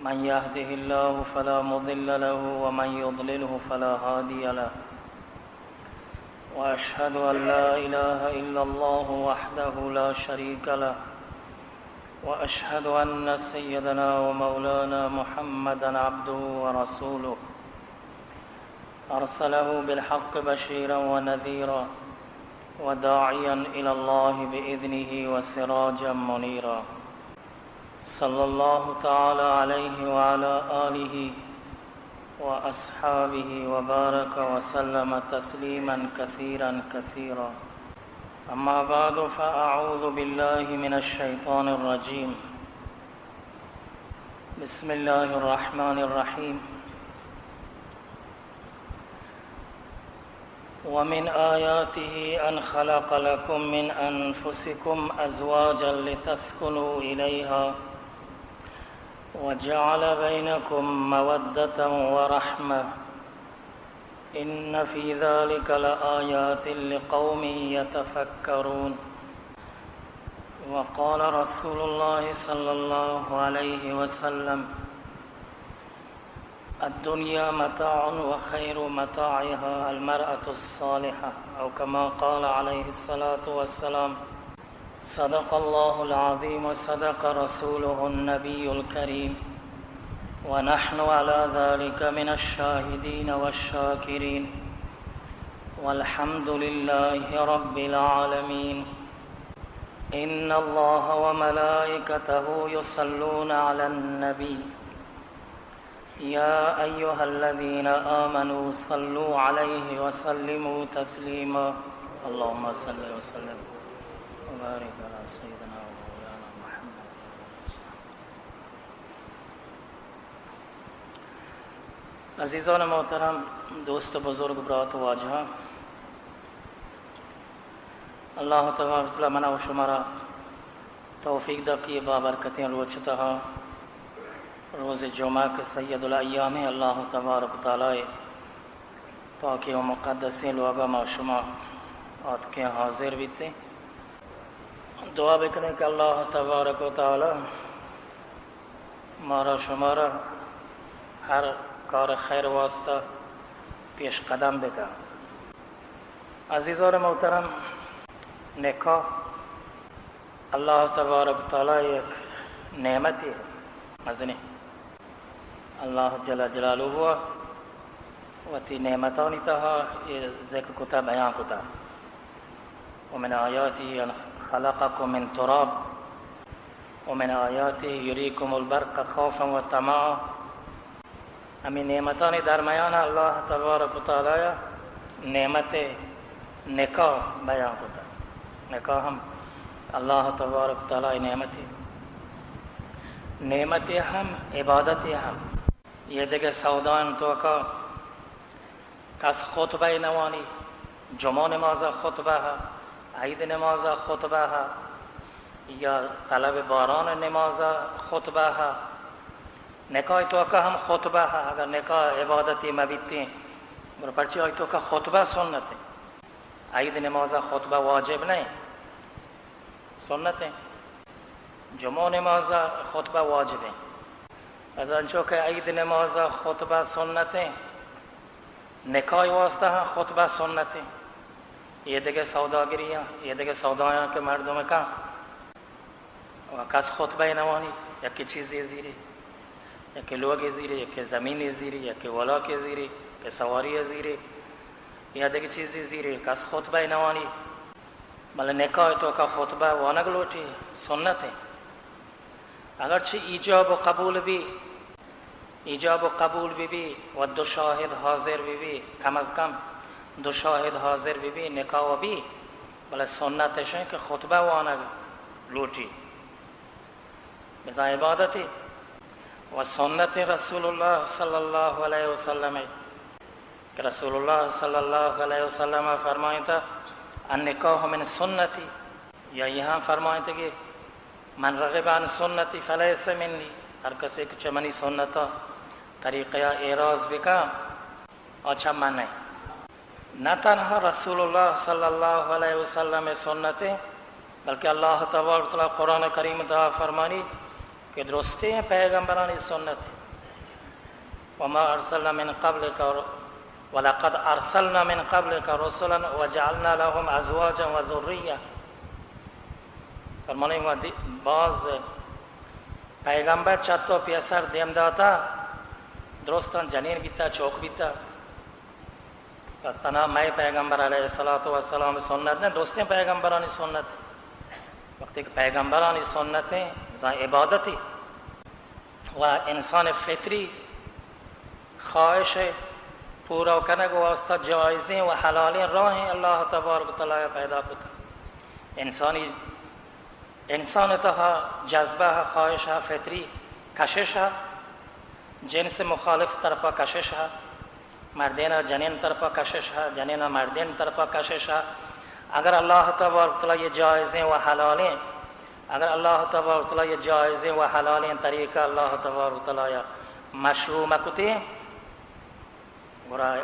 من يهده الله فلا مضل له ومن يضلله فلا هادي له. وأشهد أن لا إله إلا الله وحده لا شريك له. وأشهد أن سيدنا ومولانا محمدا عبده ورسوله. أرسله بالحق بشيرا ونذيرا وداعيا إلى الله بإذنه وسراجا منيرا. صلى الله تعالى عليه وعلى آله وأصحابه وبارك وسلم تسليما كثيرا كثيرا. أما بعد، فأعوذ بالله من الشيطان الرجيم. بسم الله الرحمن الرحيم. ومن آياته أن خلق لكم من أنفسكم أزواجا لتسكنوا إليها وجعل بينكم مودة ورحمة إن في ذلك لآيات لقوم يتفكرون. وقال رسول الله صلى الله عليه وسلم: الدنيا متاع وخير متاعها المرأة الصالحة، أو كما قال عليه الصلاة والسلام. صدق الله العظيم وصدق رسوله النبي الكريم، ونحن على ذلك من الشاهدين والشاكرين، والحمد لله رب العالمين. إن الله وملائكته يصلون على النبي، يا أيها الذين آمنوا صلوا عليه وسلموا تسليما. اللهم صل وسلم وبارك على سيدنا ومولانا محمد. عزیزان محترم، دوست بزرگ، برات واجہ، اللہ تبارک و تعالی منا و شمارا توفیق دا کہ اے بابرکتیں روچ تہا، روز جمعہ کہ سید الایام ایں، اللہ تبارک و تعالی پاکیں و مقدسیں لوگا ما شما آتکیں حاضر بیتیں۔ دعا بکنیں کہ اللہ تبارک و تعالی مارا شمارا ہر کار خیر واسطہ پیش قدم بکن۔ عزیزان محترم، نکاح اللہ تبارک و تعالی یک نعمتے مزنیں۔ اللہ جل جلالہ وتی نعمتانی تہا اے ذکر کتا، بیان کتا۔ ومن آیاته أن خلقكم من تراب ومن آیاته يريكم البرق خوفا وطمعا۔ ہمے نعمتانی درمیان اللہ تبارک و تعالی نعمت نکاح بیان کتا۔ نکاح ہم اللہ تبارک و تعالی نعمتے، نعمتے ہم، عبادتے ہم۔ اے دگہ سودایانی توکا کس خطبہ نوانی، جمعہ نمازا خطبہ ہا، عید نمازا خطبہ ہا، یا طلب باران نمازا خطبہ ہا۔ نکاح توکا ہم خطبہ ہا، اگر نکاح عبادتے مبیتیں، گڑا پرچے آئی توکا خطبہ سنت ایں؟ عید نمازا خطبہ واجب نہ ایں؟ سنت ایں۔ جمعہ نمازا خطبہ واجب ایں۔ از انچو کہ عید نمازا خطبہ سنت ایں، نکاح واسطہ ہم خطبہ سنت ایں۔ اے دگہ سوداگری ایں، اے دگہ سودایاں کہ مردم کن و کس خطبہ نوانی، یکے چیزے زیری، یکے لوگے زیری، یکے زمینے زیری، یکے ولاکے زیری، یکے سواری زیری، یا دگہ چیزے زیری، کس خطبہ نوانی۔ بلے نکاح توکا خطبہ وانگ لوٹی، سنت ایں۔ اگرچہ ایجاب و قبول بی، ایجاب و قبول بی بی و دو شاہد حاضر بی بی، کم از کم دو شاہد حاضر بی بی، نکاح بی، بلے سنت اش ایں کہ خطبہ وانگ لوٹی۔ بزاں عبادتے و سنت رسول اللہ صلی اللہ علیہ وسلم ایں۔ کہ رسول اللہ صلی اللہ علیہ وسلم فرمائتا، النکاح من سنتی، یا یہاں فرمائتا کہ من رغب عن سنتی فلیس منی، ہر کسے کہ چہ منی سنتا طریقہ اعراض بکا، آ چہ من نہ ایں۔ نہ تنہا رسول اللہ صلی اللہ علیہ وسلم سنت ایں، بلکہ اللہ تبارک و تعالی قرآن کریم تہا فرمانی کہ درستیں پیغمبرانی سنت۔ وما ارسلنا من قبلک، ولقد ارسلنا من قبلک رسلا وجعلنا لهم ازواجا وذریة۔ فرمانی ما دی-، باز پیغمبر چہ تو پیسر دیم داتا، درستاں جنین بیتا، چوک بیتا۔ پس تنہا مئے پیغمبر علیہ الصلوۃ والسلام سنت نہ، درستیں پیغمبرانی سنت۔ وقتی کہ پیغمبرانی سنت ہیں، بزاں عبادتی و انسان فطری خواہش پورا کنگ واسطہ جائزیں و حلالیں راہیں اللہ تبارک و تعالی پیدا کتا۔ انسانی انسان تہا جذبہ ء، خواہش ء، فطری کشش ء، جنس مخالف طرفا کشش ء، مردین ء جنین طرفا کشش ء، جنین ء مردین طرفا کشش ء۔ اگر اللہ تبارک و تعالی یہ جائزیں و حلالیں، اگر اللہ تبارک و تعالی یہ جائزیں و حلالیں طریقہ اللہ تبارک و تعالی مشروع مکتیں، گڑا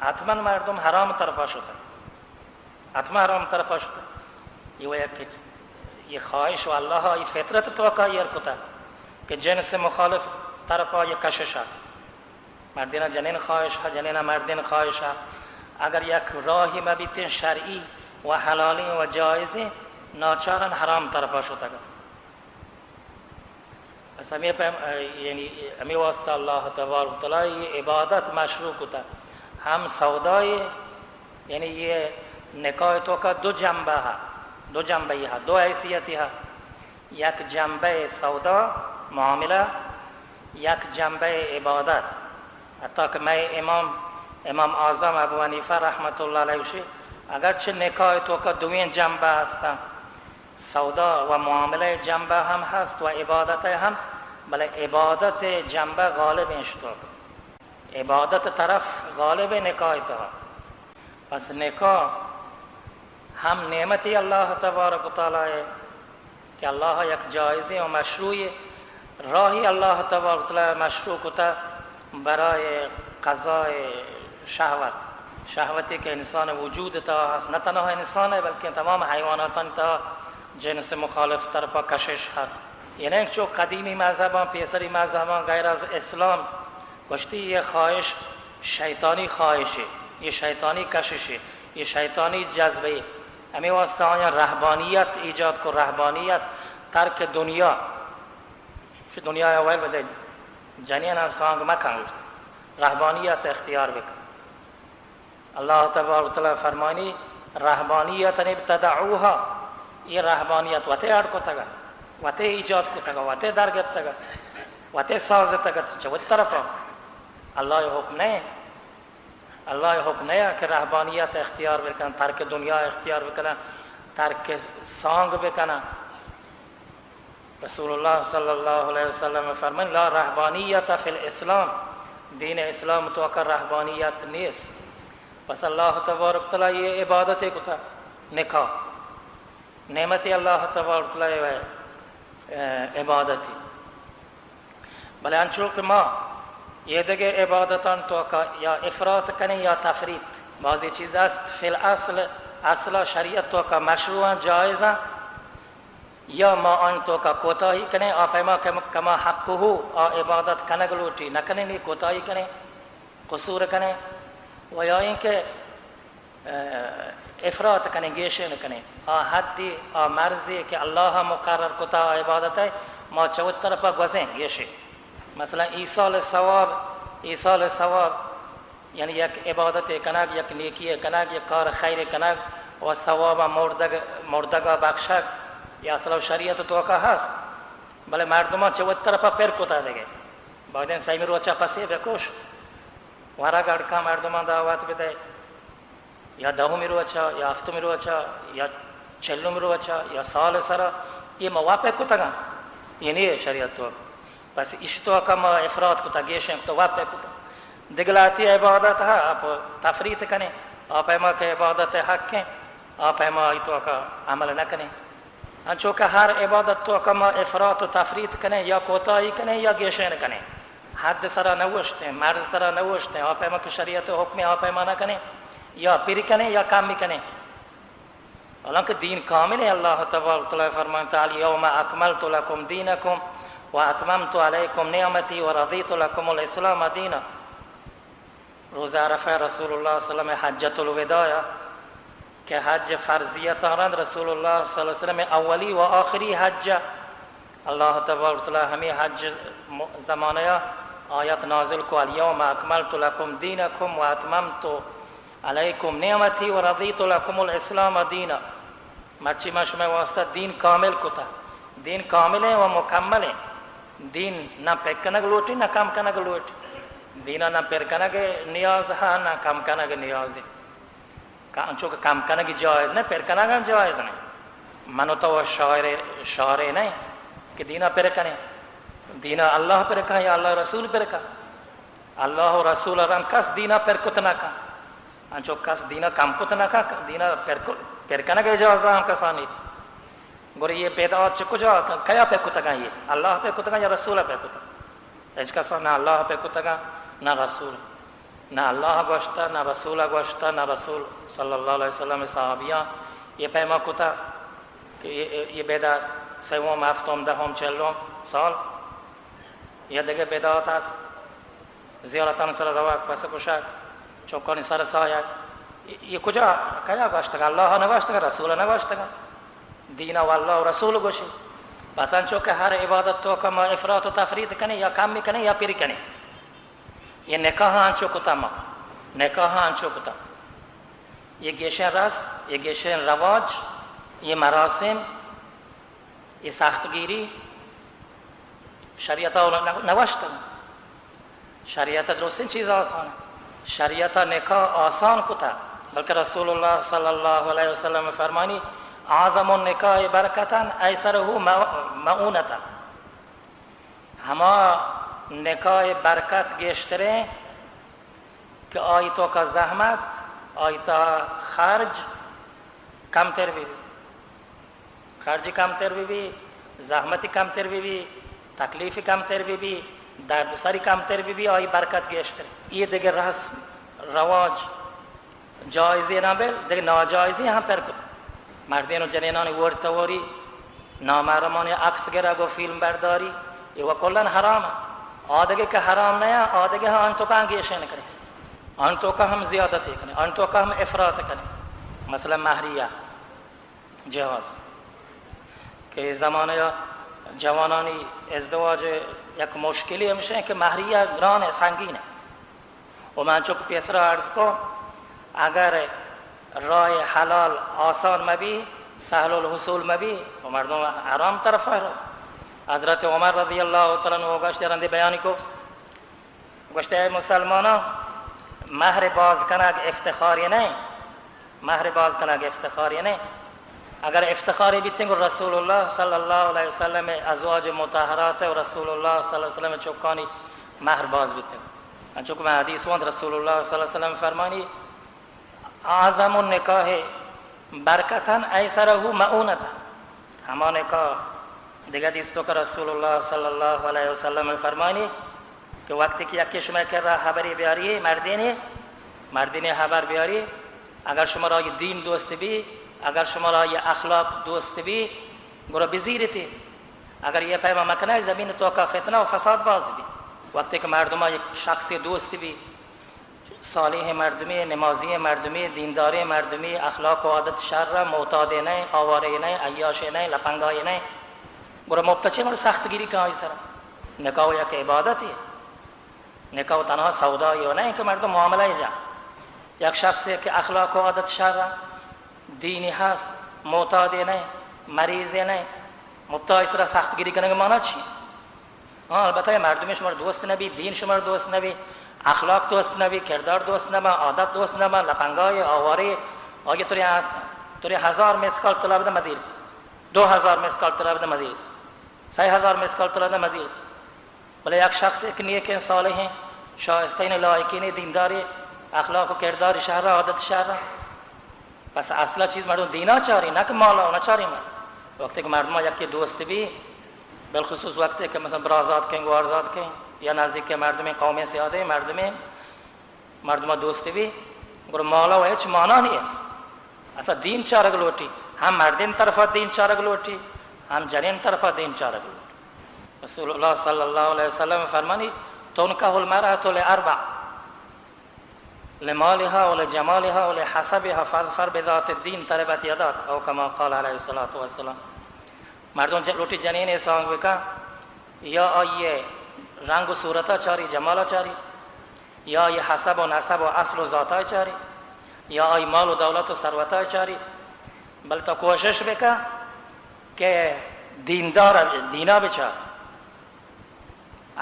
حتماً مردم حرام طرفا شتہ۔ حتماً حرام طرفا شتہ۔ یہ وہ یک، یہ خواہش و اللہ ء یہ فطرت توکا ایر کتہ کہ جنس مخالف طرفا یہ کشش است۔ مردین جنین خواہش ء، جنین مردین خواہش ء۔ اگر یک راہی مبیتیں شرعی و حلالیں و جائزیں، ناچارن حرام طرفا شتگ۔ بس ہمیں پیم، یعنی ہمیں واسطہ اللہ تبارک و تعالی یہ عبادت مشروع کتا۔ ہم سودائے، یعنی یہ نکاح توکا دو جنبہ ہے، دو جنبہ یہ ہے، دو حیثیت ہے۔ یک جنبہ سودا، معاملہ، یک جنبہ عبادت۔ حتیٰ کہ مئے امام، امام اعظم ابو حنیفہ رحمت اللہ علیہ گوشی، اگرچہ نکاح توکا دوئیں جنبہ ہستن، سودا و معاملہ جنبہ ہم ہست و عبادت ہم، بلے عبادت جنبہ غالب انشتوک۔ عبادت طرف غالب نکاح تہا۔ پس نکاح ہم نعمتی اللہ تبارک و تعالی کہ اللہ یک جائزیں و مشروعی راہی اللہ تبارک و تعالی مشروع کتا برای قضای شہوت۔ شہوتی کہ انسان وجود تا ہست، نہ تنہا انسان ہے بلکہ تمام حیواناتان تا جنس مخالف طرفا کشش ہست۔ یہ نہیں چو قدیمی مذہبان، پیسری مذہبان غیر از اسلام گوشتی یہ خواہش شیطانی خواہشے، یہ شیطانی کششے، یہ شیطانی جذبے۔ ہمیں واسطہ آیاں رہبانیت ایجاد کو، رہبانیت، ترک دنیا۔ چہ دنیا ء ویل بدے، جنین ء سانگ مکن، رہبانیت اختیار بکن۔ اللہ تبارک و تعالی فرمانی، رہبانیت ابتدعوها، یہ رہبانیت وتے اڈ کتگا، وتے ایجاد کتگا، وتے در گپتگا، وتے سازتگا، چہ وت طرفا اللہ ء حکم نہیں۔ اللہ ء حکم نیا کہ رہبانیت اختیار بکن، ترک دنیا اختیار بکن، ترک سانگ بکن۔ رسول اللہ صلی اللہ علیہ وسلم فرمائن، لا رہبانیت فی الاسلام، دین اسلام توکا رہبانیت نیست۔ پس اللہ تبارک تعالی یہ عبادت کتا، نکاح نعمت اللہ تبارک تعالی و، اه، عبادتی۔ بلے انچو کہ ما یہ دگہ عبادتان توکا یا افراط کنیں یا تفریط، بعضی چیز است فی الاصل، اصلا شریعت توکا مشروعاں، جائزاں، یا ما آن توکا کوتاہی کنیں، آ پیما کہ کما حقہ، آ عبادت کنگ لوٹی، نہ کنیں، نی کوتاہی کنیں، قصور کنیں، و یا اینکہ افراط کنیں، گیشین کنیں، آ حدی، آ مرزی کہ اللہ مقرر کتا، آ عبادت ہے، ما چوت طرفا گوزیں گیشے۔ مثلا ایصال ثواب، ایصال ثواب یعنی یک عبادت کنگ، یک نیکی کنگ، یک کار خیر کنگ و ثواب مردگ، مردگا بخشگ، یا اصلا شریعت توکا ہست، بلے مردمان چوت طرفا پر کتا دگے۔ بعدین سیمی روچا پسے بکش، ورگ اڑکا مردمان دعوت بدے، یا دہمی روچا، یا ہفتمی روچا، یا چلمی روچا، یا سال سرا، یہ ما واپے کتگاں، یہ نہیں شریعت تو۔ پس اش توکا ما افراط کتا، گیشیں کتا، واپے کتا۔ دگلاتی عبادت ہا، آپ تفریط کنیں، آپ ما کہ عبادت حق ہیں، آپ ما ای توکا عمل نہ کنیں۔ انچو کہ ہر عبادت توکا ما افراط و تفریط کنیں، یا کوتاہی کنیں، یا گیشین کنیں۔ حد سرا نوشتیں، مرز سرا نوشتیں، آ پیما کہ شریعت حکم آ پیما نہ کنیں، یا پر کنیں یا کمی کنیں۔ حالانکہ دین کامل ہے، اللہ تبارک و تعالی فرمائنتا، الیوم اکملت لکم دینکم واتممت علیکم نعمتی ورضیت لکم الاسلام دینا۔ روز عرفہ رسول اللہ صلی اللہ علیہ وسلم حجۃ الوداع کہ حج فرضیت رند، رسول اللہ صلی اللہ علیہ وسلم اولی و آخری حج۔ اللہ تبارک و تعالی ہمیں حج م-، زمانہ آیت نازل کو، الیوم اکملت لکم دینکم و اتممت علیکم نعمتی و رضیت لکم الاسلام دینا۔ مرچی من شمئے واسطہ دین کامل کتا۔ دین کامل ایں و مکمل ایں۔ دین نہ پر کنگ لوٹی، نہ کم کنگ لوٹی۔ دینا نہ پر کنگ نیاز ہا، نہ کم کنگ نیاز ایں۔ انچو کہ کم کنگ جائز نہ، پر کنگ ہم جائز نہ۔ من و تو شاعر، شاعرے نہ کہ دینا پر کنیں۔ دینا اللہ پر کن یا اللہ رسول پر کن۔ اللہ و رسول رند کس دینا پر کت نہ کن۔ انچو کس دینا کم کت نہ کن، دینا پر ک-، پر کنگ اجازہ ہم کسانی۔ گڑا یہ بدعات چہ کجا اتکن؟ کیا پر کتگن یہ؟ اللہ پر کتگن یا رسول پر کتگن؟ ہچ کسا نہ اللہ پر کتگن، نہ رسول۔ نہ اللہ گوشتہ، نہ رسول گوشتہ، نہ رسول صلی اللہ علیہ وسلم صحابیاں یہ پیما کتا کہ یہ، یہ بدعت سوم، ہفتم، دہم، چلم سال یا دگہ بدعات است۔ زیارتان سر روگ، پس کشگ، چکانی سر سایگ، یہ کجا، کیا گوشتگ؟ اللہ نہ گوشتگ، رسول نہ گوشتگ۔ دین و اللہ و رسول گوشی۔ پس انچو کہ ہر عبادت توکا ما افراط و تفریط کنیں یا کمی کنیں یا پری کنیں۔ یہ نکاح انچو کتا ما، نکاح انچو کتا۔ یہ گیشیں رسم، یہ گیشیں رواج، یہ مراسم، یہ سخت گیری شریعت ء نہ، نہ گوشتگ۔ شریعت ء درستیں چیز آسان۔ شریعت ء نکاح آسان کتا، بلکہ رسول اللہ صلی اللہ علیہ وسلم فرمانی، اعظم النکاح برکتا ایسرہ مع-، معونتا۔ ہما نکاح برکت گیشتریں کہ آئی توکا زحمت، آئی تا خرج کمتر بی بی، خرج کمتر بی بی، زحمت کمتر بی بی، تکلیف کمتر بی بی، دردسری کمتر بی بی، آئی برکت گیشتر۔ یہ دگہ رسم، رواج، جائزی نہ بل، دگہ ناجائزی ہم پر کت۔ مردین و جنینانی وڑ تواری، نامحرمانی عکس گرگ و فیلم برداری، یہ و کلاً حرام۔ آدگہ کہ حرام نیا، آدگہ ہم آن توکا گیشین کرے، آن توکا ہم زیادتی کرے، آن توکا ہم افراط کرے۔ مثلاً مہریہ جہاز کہ زمانہ جوانانی ازدواج یک مشکلی ہمشہ کہ مہریہ گران سنگین۔ و من چک پیسرا عرض کو، اگر راه حلال آسان مبی، سهل الحصول مبی، و مردم حرام طرف رو۔ حضرت عمر رضی اللہ تعالی عنہ گوشت، رندی بیانی کو، گوشت، اے مسلمانان، مہر باز کنگ افتخاری نہ، مہر باز کنگ افتخاری نہ۔ اگر افتخاری بیتیں گو رسول اللہ صلی اللہ علیہ وسلم ازواج مطهرات و رسول اللہ صلی اللہ علیہ وسلم چکانی مہر باز بیتیں۔ انچو کہ من حدیث وانت، رسول اللہ صلی اللہ علیہ وسلم فرمانی، اعظم النکاح برکتا ایسرہ معونتا۔ ہما نکاح دگہ دیستو کہ رسول اللہ صلی اللہ علیہ وسلم فرمانی کہ وقتی کہ یکی شما کرا حبری بیاری، مردینی، مردینی حبر بیاری، اگر شما را یہ دین دوست بی، اگر شما را یہ اخلاق دوست بی، گڑا بزیرتی۔ اگر یہ پیما مکنہ، زمین توکا فتنہ و فساد باز بی۔ وقتی کہ مردم یک شخصی دوست بی، صالح مردمی، نمازی مردمی، دیندار مردمی، اخلاق و عادت شر، معتاد نہ، آوارہ نہ، عیاش نہ، لپنگای نہ، گڑا مبتچے مر سخت گیری کن آئی سرا۔ نکاح یک عبادتی۔ نکاح تنہا سودایی و نہ کہ مردم معاملہ جا۔ یک شخصی کہ اخلاق و عادت شر، دینی ہست، معتاد نہ، مریض نہ، مبتلا سرا سخت گیری کنگ مانا چی؟ ہاں، البتہ یہ مردمی شمار دوست نبی، دین شمار دوست نبی، اخلاق دوست نبی، کردار دوست نبا، عادت دوست نبا، لپنگای، آواری، آگے توری ہز-، توری ہزار مسکال طلب دے مدیر، دو ہزار مسکال طلب دے مدیر، سہ ہزار مسکال طلب دے مدیر۔ بلے یک شخص یک نیکیں، صالحیں، شائستین، لائقین، دینداری، اخلاق و کرداری شہر، عادت شہر، پس اصلا چیز مردم دینا چاری، نہ کہ مالا نہ چاری۔ مردم وقتی کہ مردم یکی دوست بی، بالخصوص وقتی کہ مثلاً برازات کن، گوارزات کن، یا نزدیک مردم، قوم سیادے مردم، مردم دوست بی، گڑا مالا و ہچ مانا نیست۔ اصلا دین چارگ لوٹی، ہم مردین طرفا دین چارگ لوٹی، ہم جنین طرفا دین چارگ لوٹی۔ رسول اللہ صلی اللہ علیہ وسلم فرمانی: تنکح المرأة لأربع، لمالها ولجمالها ولحسبها، فاظفر بذات الدین تربت یداک، او کما قال علیہ الصلوۃ والسلام. مردم ج-، لوٹی جنین سانگ بکن، یا آئی رنگ و صورتا چاری، جمالا چاری، یا آئی حسب و نسب و اصل و ذاتا چاری، یا آئی مال و دولت و ثروتا چاری، بل تو کوشش بکن کہ دیندار، دینا بچار.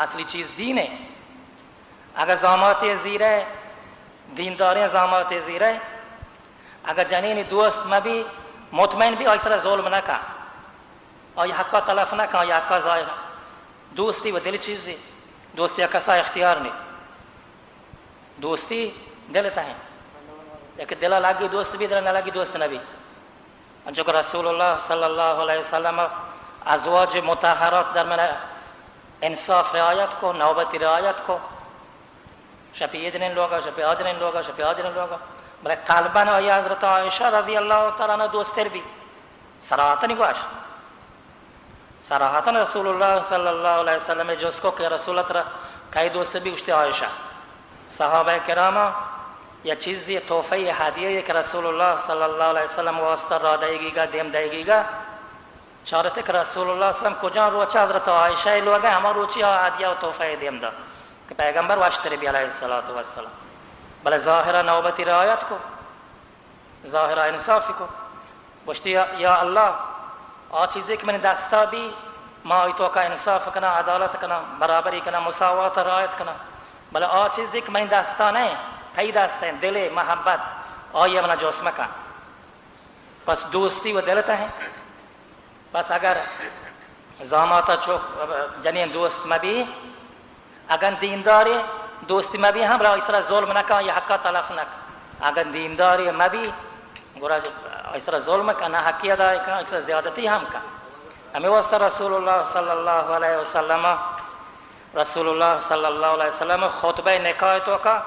اصلی چیز دین ہے. اگر زاماتے زیرے، دینداریں زاماتے زیرے، اگر جنینی دوست مبی، مطمئن بی، آئی سرا ظلم نکن، آئی حقا تلف نکن، آئی حقا ضائع نکن. دوستی و دل چیزی، دوستی کسا اختیار نی. دوستی دل تہیں. یک دل لگی دوست بی، دل نہ لگی دوست نبی. انچو کہ رسول اللہ صلی اللہ علیہ وسلم ازواج مطہرات در من انصاف رعایت کو، نوبتی رعایت کو. شپی اے جنین لوگا، شپی آ جنین لوگا، شپی آ جنین لوگا. بلے قلباً آئی حضرت عائشہ رضی اللہ تعالی عنہ دوستر بی. صراحتاً گوش. صراحتاً رسول اللہ صلی اللہ علیہ وسلم جست کو کہ رسول اللہ ترا کئی دوست بی؟ گوشتی عائشہ. صحابہ کراما یا چیزی تحفہ، ہدیہ کہ رسول اللہ صلی اللہ علیہ وسلم واسطہ را دئیگی گا، دیم دئیگی گا، چارتے کہ رسول اللہ صلی اللہ علیہ وسلم کجا روچ حضرت عائشہ لوگ، ہما روچی آ ہدیہ و تحفہ دیم دا کہ پیغمبر وشتر بی علیہ الصلوۃ والسلام. بلے ظاہرا نوبتی رعایت کو، ظاہرا انصافی کو. گوشتی: یا، یا اللہ، آ چیزے کہ منی دستا بی، ما آئی توکا انصاف کناں، عدالت کناں، برابری کناں، مساوات رعایت کناں. بلے آ چیزے کہ منی دستا نہ، تئی دست ہیں، دل، محبت، آئی منا جوست مکن. پس دوستی و دل تہیں. پس اگر زاماتا چوک جنین دوست مبی، اگن دینداری دوستی مبی ہم را ایسرا ظلم نکن، یا حقا تلف نکن. اگن دینداری مبی، گڑا ایسرا ظلم کن، نہ حقی ادا کن، ایسرا زیادتی ہم کن. ہمیں واسطہ رسول اللہ صلی اللہ علیہ وسلم، رسول اللہ صلی اللہ علیہ وسلم خطبہ نکاح توکا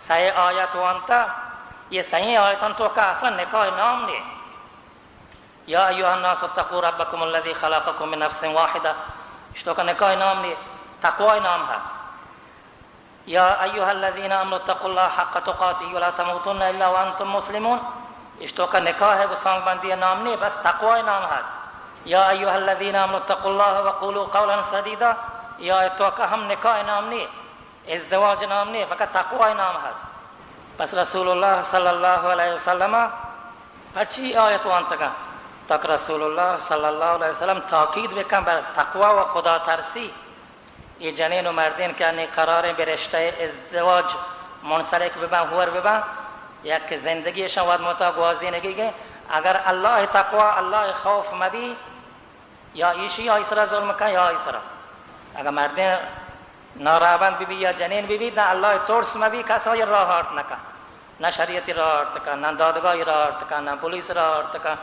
سہ آیت وانتا. یہ سہ آیتان توکا اصلا نکاح نام نہیں. یا ایها الناس اتقوا ربکم الذی خلقکم من نفس واحدہ. اشتوکا نکاح نام نہیں، تقوی نام ہے. یا ایها الذین آمنوا اتقوا الله حق تقاته ولا تموتن الا وانتم مسلمون. اشتوکا نکاح ہے، گسانگ بندی نام نہیں، بس تقوی نام ہے. یا ایها الذین آمنوا اتقوا الله وقولوا قولا سدیدا. یا توکا ہم نکاح نام نہیں، ازدواج نام نہیں، فقط تقوی نام ہست. پس رسول اللہ صلی اللہ علیہ وسلم ہرچی آیت وانتگا، تاکہ رسول اللہ صلی اللہ علیہ وسلم تاکید بکن بر تقوی و خدا ترسی. یہ جنین و مردین کہ انی قراریں بہ رشتہ ازدواج منسلک ببن، ہور ببن، یک زندگی شان وت متا گوازینگی گے، اگر اللہ تقوی، اللہ خوف مبی، یا ایشی آئی سرا ظلم کن یا آئی سرا. اگہ مردین نارہبند ببی یا جنین ببی، نہ اللہ ترس مبی، کس آئی راہ آرت نکن، نہ شریعتی راہ آرت کن، نہ دادگاہی راہ آرت کن، نہ پولیس راہ آرت کن.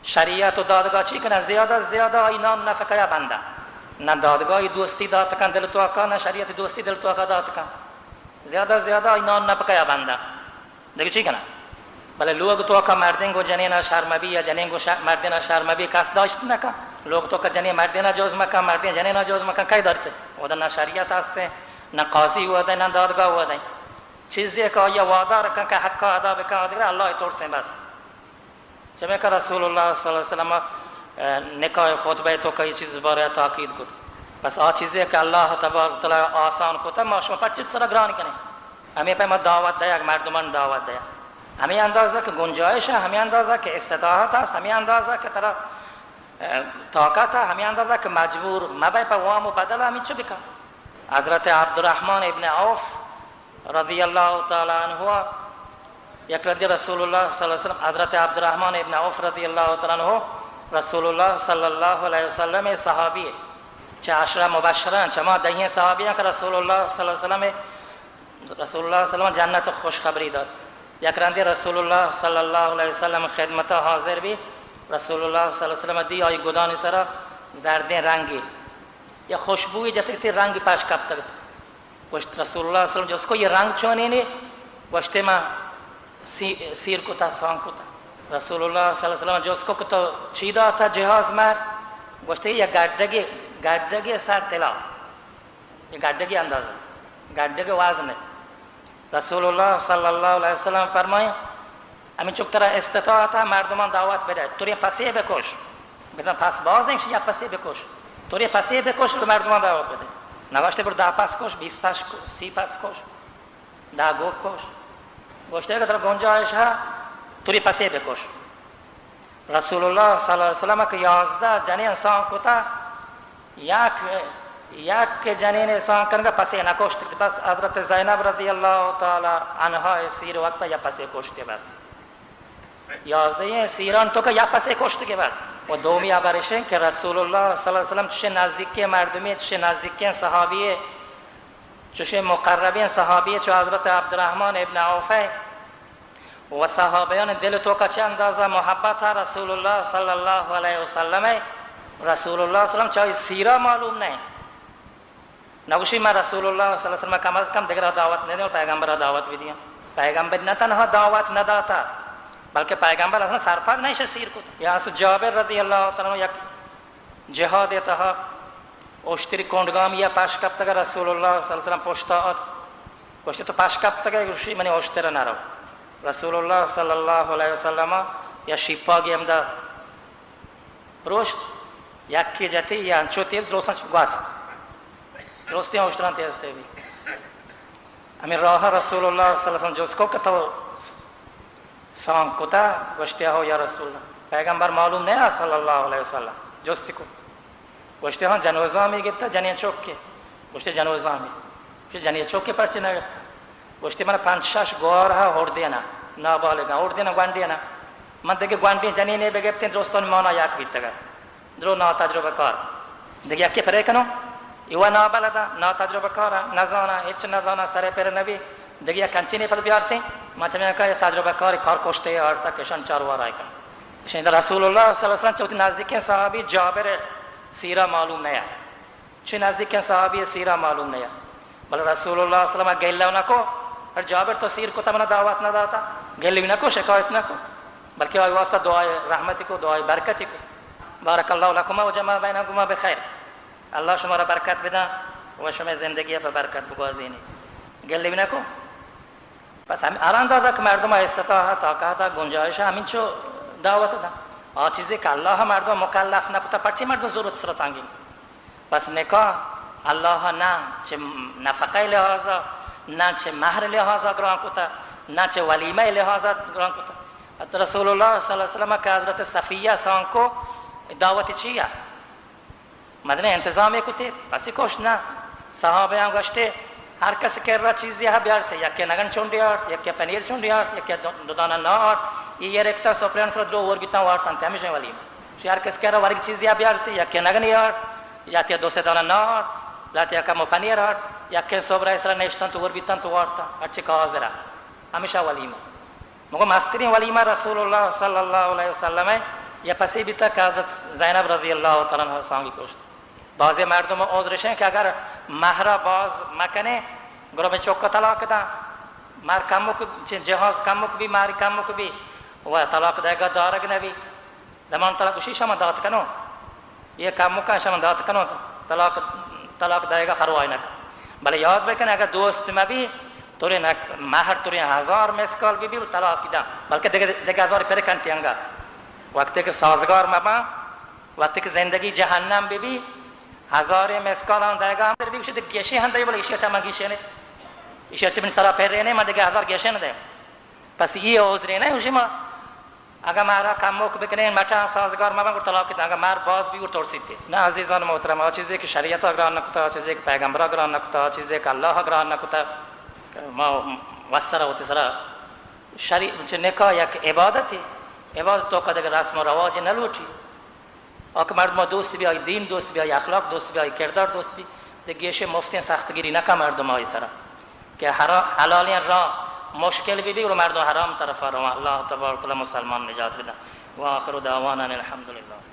شریعت و دادگاہ چی کنن؟ زیادہ زیادہ آئی نام نفقہ یا بندن. نہ دادگاہی دوستی دات کن دل توکا، نہ شریعتی دوستی دل توکا دات کن. زیادہ زیادہ آئی نام نفقہ یا بندن. دگہ چی کنن؟ بلے لوگ توکا مردین گو جنینا شر مبی یا جنین گو ش-، مردینا شر مبی کس داشت نکن. لوگ توکا جنین مردینا جوز مکن، مردین جنینا جوز مکن، کئی دارتے؟ اودا نہ شریعت ہستے، نہ قاضی اودا، نہ دادگاہ اودا. چیزی کہ آیا وعدہ رکن کہ حقا ادا بکن، آدگر اللہ ترسیں بس. چمے کہ رسول اللہ صلی اللہ علیہ وسلم، اه، نکاح خطبہ توکا یہ چیز بارے تاکید کت. بس آ چیزے کہ اللہ تبارک و تعالی آسان کتا، ما شما پرچہ سرا گران کنیں؟ ہمیں پہ ما دعوت دیا، مردمان دعوت دیا. ہمیں اندازہ کہ گنجائش ہے، ہمیں اندازہ کہ استطاعت ہے، ہمیں اندازہ کہ ترا، اه، طاقت ہے، ہمیں اندازہ کہ مجبور مبے پہ وام و بدل، ہمیں چو بکن. حضرت عبدالرحمن ابن عوف رضی اللہ تعالی عنہ، یک رندی رسول اللہ صلی اللہ علیہ وسلم، حضرت عبدالرحمن ابن عوف رضی اللہ تعالی عنہ رسول اللہ صلی اللہ علیہ وسلم صحابی، چہ عشرہ مبشران، چہ ما دہیں صحابیاں کہ رسول اللہ صلی اللہ علیہ وسلم، رسول اللہ صلی اللہ علیہ وسلم جنت خوشخبری دات. یک رندی رسول اللہ صلی اللہ علیہ وسلم خدمتا حاضر بی، رسول اللہ صلی اللہ علیہ وسلم دی آئی گدانی سرا زردیں رنگی یا خوشبوئی جتگ تی، رنگ پش کپتگ. گوشت، رسول اللہ صلی اللہ علیہ وسلم جست کو، یہ رنگ چونینے؟ گوشتے، ما سی-، سیر کتا، سانگ کتا. رسول اللہ صلی اللہ علیہ وسلم جست کو کہ تو چی داتا جہاز مر؟ گوشتے، یہ گڈگی، گڈگے سر طلا، اے گڈگے اندازہ، گڈگے وزن اِنت۔ رسول اللہ صلی اللہ علیہ وسلم فرمائیں، ہمینچک ترا استطاعت اِنت، مردمان دعوت بدئے، تریں پسے بکش، بزاں پس باز اِنت، یک پسے بکش، تریں پسے بکش، مردمان دعوت بدئے۔ نگوشتے برو دہ پس کش، بیست پس کش، سی پس کش، دہ گوک کش۔ گوشتے کہ ترا گنجائش اِنت، تریں پسے بکش۔ رسول اللہ صلی اللہ علیہ وسلم کہ یازدہ جنین سانگ کتہ، یک، یک جنین سانگ کنگا پسے نکشت، بس حضرت زینب رضی اللہ تعالی عنہا سیر وقتا یک پسے کشتے بس۔ یازدہیں سیران توکا یک پسے کشتگے بس۔ و دومی ہبر اِش اِنت کہ رسول اللہ صلی اللہ علیہ وسلم چشیں نزدیکیں مردمے، چشیں نزدیکیں صحابیے، چشیں مقربیں صحابیے چو حضرت عبدالرحمن ابن عوف اِنت، و صحابیان دل توکا چہ اندازہ محبت اِنت رسول اللہ صلی اللہ علیہ وسلم ءَ، رسول اللہ صلی اللہ علیہ وسلم چہ آئی سیرا معلوم نہ اِنت۔ نگوشی من رسول اللہ صلی اللہ علیہ وسلم کم از کم دگرا دعوت ندیاں، پیغمبرا دعوت بدیاں۔ پیغمبر نہ تنہا دعوت نداتا، بلکہ پیغمبر اصلا سرپد نہ اِش سیر کت۔ یا اس جابر رضی اللہ تعالی عنہ یک جہاد ءِ تہا اشتری کنڈگامی ءَ پش کپتگ، رسول اللہ صلی اللہ علیہ وسلم پشتا ات، گوشتی تو پش کپتگ ئے؟ گوشی منی اشتر نہ رو۔ رسول اللہ صلی اللہ علیہ وسلم یا شیپاگی ہمدا پروشت، یکے جتی یا انچو تیل درستاں گوست، درستیں اشتراں تیز تیبی۔ ہمیں راہ رسول اللہ صلی اللہ علیہ وسلم جست کو کہ تو سانگ کتا؟ گوشتے ہو یا رسول اللہ۔ پیغمبر معلوم نہ اِنت صلی اللہ علیہ وسلم؟ جستی کو۔ گوشتے ہاں جنوزامی گپتا، جنین چوکے؟ گوشتے جنوزامی۔ گوشتے جنین چوکے پرچے نہ گپتا؟ گوشتے من پنچ شش گوار ہا ہردینا، نابالغاں، ہردینا گونڈینا۔ من دگہ گونڈیں جنینے بگپتیں درستانی مانا یک بیتگا۔ درو ناتجربہ کار۔ دگہ یکے پرے کنو، ایوا نابلدا، ناتجربہ کارا، نزانا، ہچ نزانا، سرے پر نبی۔ دگہ یک انچینے پد بیارتیں، ما چمیاں کہ تجربہ کاری کار کشتے آرتا کشن چاروار آئی کن۔ اشیں رسول اللہ صلی اللہ علیہ وسلم چوتی نزدیکیں صحابی جابر سیرا معلوم نیا۔ چہ نزدیکیں صحابی سیرا معلوم نیا۔ بلے رسول اللہ صلی اللہ علیہ وسلم گلہ نہ کو، ہر جابر تو سیر کتا منا دعوت نہ داتا، گلہ نہ کو، شکایت نہ کو، بلکہ آئی واسطہ دعائے رحمتی کو، دعائے برکتی کو۔ بارک اللہ لکما و جمع بینکما بخیر۔ اللہ شما را برکت بداں و شما زندگی پہ برکت بگوازینی۔ گلہ نہ کو۔ بس ہم اران دادا کہ مردم استطاعت، طاقت، گنجائش ہمینچو دعوت داں۔ آ چیزے کہ اللہ مردم مکلف نہ کتا، پرچی مردم ضرورت سرا سانگین؟ بس نکاح اللہ نہ چہ نفقہ لحاظا، نہ چہ مہر لحاظا گران کتا، نہ چہ ولیمہ لحاظا گران کتا۔ حتی رسول اللہ صلی اللہ علیہ وسلم کہ حضرت صفیہ سانگ کو، دعوت چیا؟ مزنیں انتظامے کتے، پسی کشت نہ۔ صحابیاں گوشتے، ہر کس کرا چیزے ہا بیارتے، یکے نگن چنڈے آرت، یکے پنیر چنڈے آرت، یکے دو، دو دانہ نان آرت، ای یہ رکھتا سپریان سر دو اور بیتاں وارتاں تے ہمیشہ ولیمہ۔ شی ہر کس کرا ورگ چیزے ہا بیارتے، یکے نگنے آرت، یا تے دو سے دانہ نان آرت، یا تے کمو پنیر آرت، یکے سوبرا سر نشتاں تو اور بیتاں تو وارتاں، ہرچی کہ حاضرہ، ہمیشہ ولیمہ۔ مگو مسترین ولیمہ رسول اللہ صلی اللہ علیہ وسلم ءِ یا پسے بیتا کہ حضرت زینب رضی اللہ تعالی عنہا سانگی کشت۔ بعضی مردم عذرش ایں کہ اگر مہرا باز مکنے، گڑا بہ چوکا طلاق داں، مہر کمک، چہ جہاز کمک بی، مہر کمک بی، و طلاق دئیگا دارگ نبی۔ دمان طلاق گوشی شما دات کنو، یہ کمکا شما دات کنو، طلاق، طلاق دئیگا پرواہ نکن۔ بلے یاد بکن اگر دوست مبی، ترے نک، مہر ترے ہزار مسکال بی بی و طلاق دا، بلکہ دگہ، دگہ ہزار پر کنتی انگا۔ وقتی کہ سازگار مباں، وقتی کہ زندگی جہنم بی بی، ہزار مسکال آن دئیگا ہم بی گوشی دگہ گیشی ہم دئی، بلے ایشی چا من گیشے نے، ایشی چا من سرا پھر رہے نے، من دگہ ہزار گیشے نہ دے۔ پس یہ عذرے نہ، گوشی ما اگاں مہرا کموک بکنیں، مٹاں سازگار مباں، گڑا طلاق داں، اگاں مہر باز بی، گڑا ترسیت۔ نہ عزیزان محترم، آ چیزے کہ شریعت گران نکتا، آ چیزے کہ پیغمبر گران نکتا، آ چیزے کہ اللہ گران نکتا، ما وسرا وتی سرا شری-، چہ نکاح یک عبادتے، عبادت توکا دگہ رسم و رواجے نہ لوٹی۔ آ کہ مردم دوست بی، آئی دین دوست بی، آئی اخلاق دوست بی، آئی کردار دوست بی، دگہ گیشے مفتیں سختگیری نکا مردم آئی سرا۔ کہ حرا-، حلالیں راہ مشکل بی بی، گڑا مردم حرام طرفا رواں۔ اللہ تبارک و تعالی مسلمان نجات بدن۔ و آخر دعوانا ان الحمدللہ۔